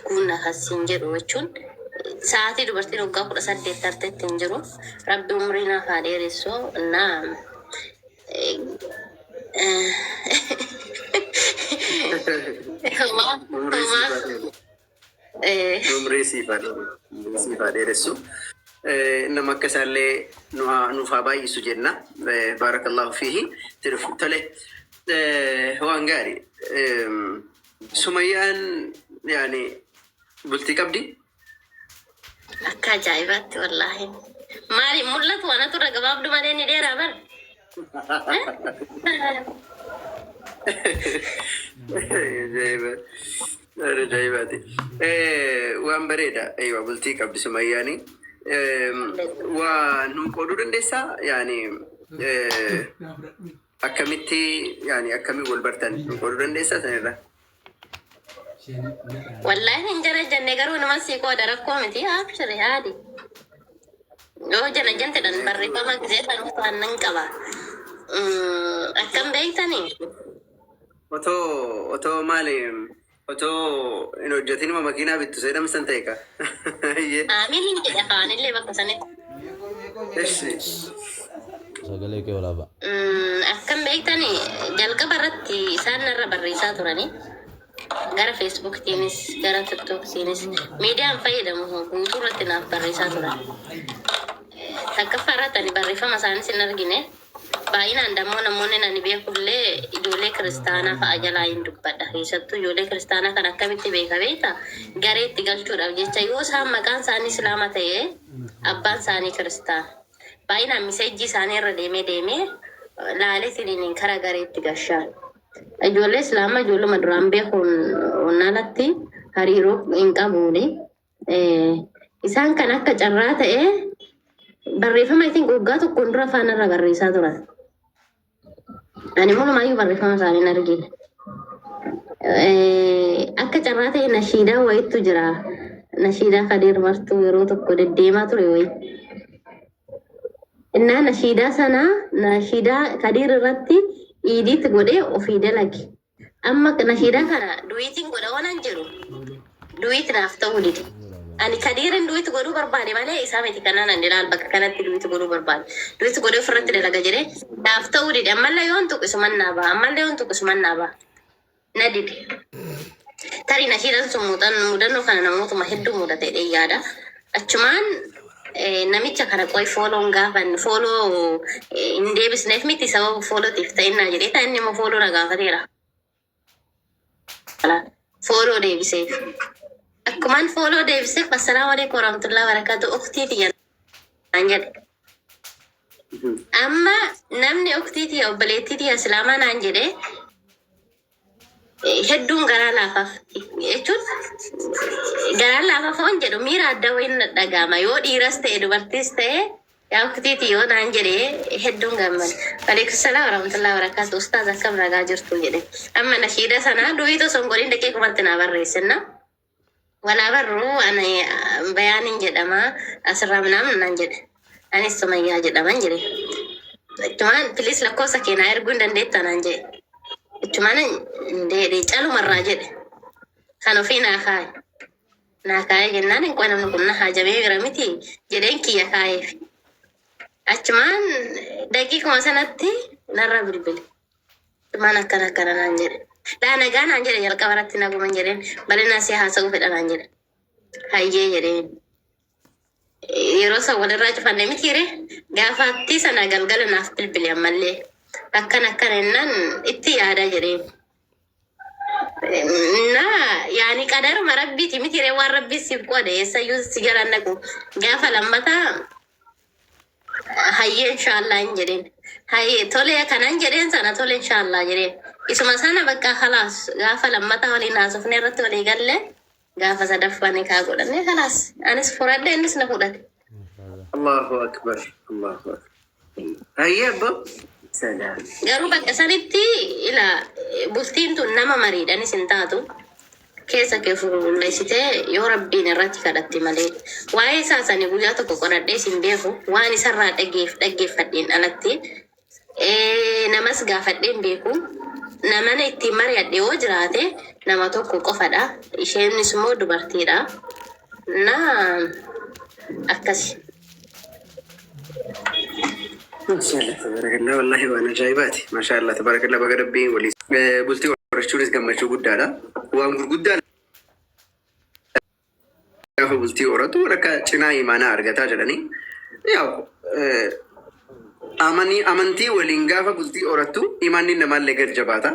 Guunna kan siin jedhu jechuun sa'aatii dubartiin waggaa 18 tartetti hin jiru. Rabbi umrii naaf haa dheeressu. Naa homaa Umrii siif homaa haa dheeressu. Umrii siif haa dheeressu. Umrii siif haa dheeressu. Nama akka isaallee nu haa nuuf haa baay'isu jenna. Baarakallahu fiihi. Itti dhufu. Tole. Waan gaarii. Sumayyaan yaani bultii qabdi? Akka ajaa'ibaatti wallaahi. Maali mul'atu anatu irra gabaabdu malee ni dheeraa bar. Ajaa'iba. Waan Ajaa'ibaati. Waan bareeda. Eeywa bultii qabdi Sumayyaani. Waa nuu qooduu dandeessaa? Yaani Akkamitti yaani akkamiin wal bartan nu qooduu dandeessaa sanirra? Wallaahi hin jana jenne garuu numa sii qooda rakkoo miti abshiri haadi. Yoo jana jentedhan barreeffama gisee san waan nan qaba. Akkam beektanii? Otoo otoo maali otoo hin hojjetinuma makiinaa bittu seedhamsan ta'e ka. Hayyee. Aamiin hin jedha kaanillee bakka sanitti. Eshi. Sagalee kee ol aba. Akkam beektani jalqaba irratti isaan narra barreessaa turani. Gara Facebooktiinis gara TikToktiinis miidiyaan fayyadamu guutuu irratti naaf barreessaa turan. Takkaffaa irratti ani barreeffama isaanis hin argine. Baay'inaan dammoo namoonni ani beekullee ijoollee kiristaanaa fa'a jalaa hin dubbadha. Keessattuu ijoollee kiristaanaa kan akkamitti beeka beekta? Gareetti galchuudhaaf jecha yoo isaan maqaan isaanii islaama ta'e abbaan isaanii kiristaana. Baay'inaan miseejjii isaanii irra deemee deemee laaleetiniin kara gareetti gashaa. Ijoollee islaamaa ijoolluma duraan beekuun alatti hariiroo hin qabuuni. Isaan kan akka carraa ta'ee barreeffama isin waggaa tokkoon dura afaan irra barreessaa turan. Ani mulumaayyuu barreeffama isaanii hin argine. Akka carraa ta'e nashiidaa wayittu jira. Nashiidaa Kadir Martuu yeroo tokko deddeemaa ture wayi. Innaa nashiidaa sana nashiidaa Kadir irratti iidiitti godhee ofii dalage. Amma nashiidaa kana duwiitiin godha wanan jedhu duwiit naaf ta'uu dide. Ani kadiirin duwiit godhuu barbaade malee isaa miti kanaan ani ilaal bakka kanatti duwiit godhuu barbaade. Duwiit godhee ofirratti dalaga jedhee naaf ta'uu dide. Ammallee yoon tuqu isuman naa ba'a. Ammallee yoon tuqu isuman naa ba'a. Na dide. Tarii nashiidaan sun mudannoo kana namootuma hedduu mudate jedhee yaada. Achumaan namicha kana qoy fooloon gaafan fooloo hin deebisneef miti sababa foolootiif ta'innaa jedhee ta'e inni immoo fooloo na gaafateera. Fooloo deebiseef. Akkumaan fooloo deebiseef assalaamu alaikum warahmatullahi wabarakatuh uktii tiyya naan jedhe. Amma namni uktii tiyya obboleettii tiyya islaamaa naan jedhe hedduun garaa laafaaf jechuun garaa laafaaf waan jedhu miira addaa wayiin na dhaga'ama yoo dhiiras ta'e dubartiis ta'e yaa uktiiti yoo naan jedhe hedduun gammada. Waleekum salaam warahmatullahi wabarakaatu ustaaz akkam nagaa jirtu jedhe amma nashiida sana durii osoo hin godhin daqiiqumatti naa barreessenna. Walaa barru ani bayaanin jedhama asirraa minaamin naan jedhe. Anis Sumayyaa jedhaman jedhe. Achumaan please lakkoofsa kee naa erguu hin dandeettaa naan jedhe. Achumaan deedhe calumarraa jedhe. Kan ofii naa kaaye. Naa kaayee jennaan hin qoy namni kun na haajamee bira miti jedheen kiyya kaayeef. Achumaan daqiiquma sanatti narra bilbile. Maan akkana akkana naan jedhe. Laa nagaa naan jedhe jalqaba irratti naguman jedheen bal'inaan si haasa'uu fedha naan jedhe. Hayyee jedheen. Yeroo san walirraa cufanne mitiire gaafaattii sana galgala naaf bilbile ammallee akkana akkana jennaan itti yaada jedheen. Na yaani qadaruma rabbiiti mitiire waan rabbii siif qoode eessayyuu si jalaan dhaqu gaafa lammataa Hayyee inshaallah hin jedheen. Hayyee tole kanan jedheen sana tole inshaallah jedheen. Isuma sana bakka kalaas gaafa lammataa waliin haasofne irratti walii galle gaafa sadaffaa nikaa godhanne kalaas anis furadhe innis na fudhate. Allahu akbar. Allahu akbar. Hayyee abbo. Salaam. Garuu bakka sanitti ila bultiin tun nama mariidhanis hin taatu. Keessa kee of qulqulleessitee yoo Rabbiin irratti kadhatte malee. Waa'ee isaas ani guyyaa tokko qoradhees hin beeku. Waan isarraa dhageef dhaggeeffadheen alatti. Namas gaafadhee hin beeku. Namana ittiin mari'adhe yoo jiraate nama tokko qofadha. Isheenis immoo dubartiidha. Na akkasi. Maashaallah tabarakallah wallahi waan ajaa'ibaati. Maashaallah tabarakallah baga rabbiin walii bultii horachuunis gammachuu guddaadha. Waan gurguddaa gaafa bultii horatu akka cinaa imaanaa argataa jedhanii yaa'u amanii amantii waliin gaafa bultii horattu imaanni namaallee gad jabaata.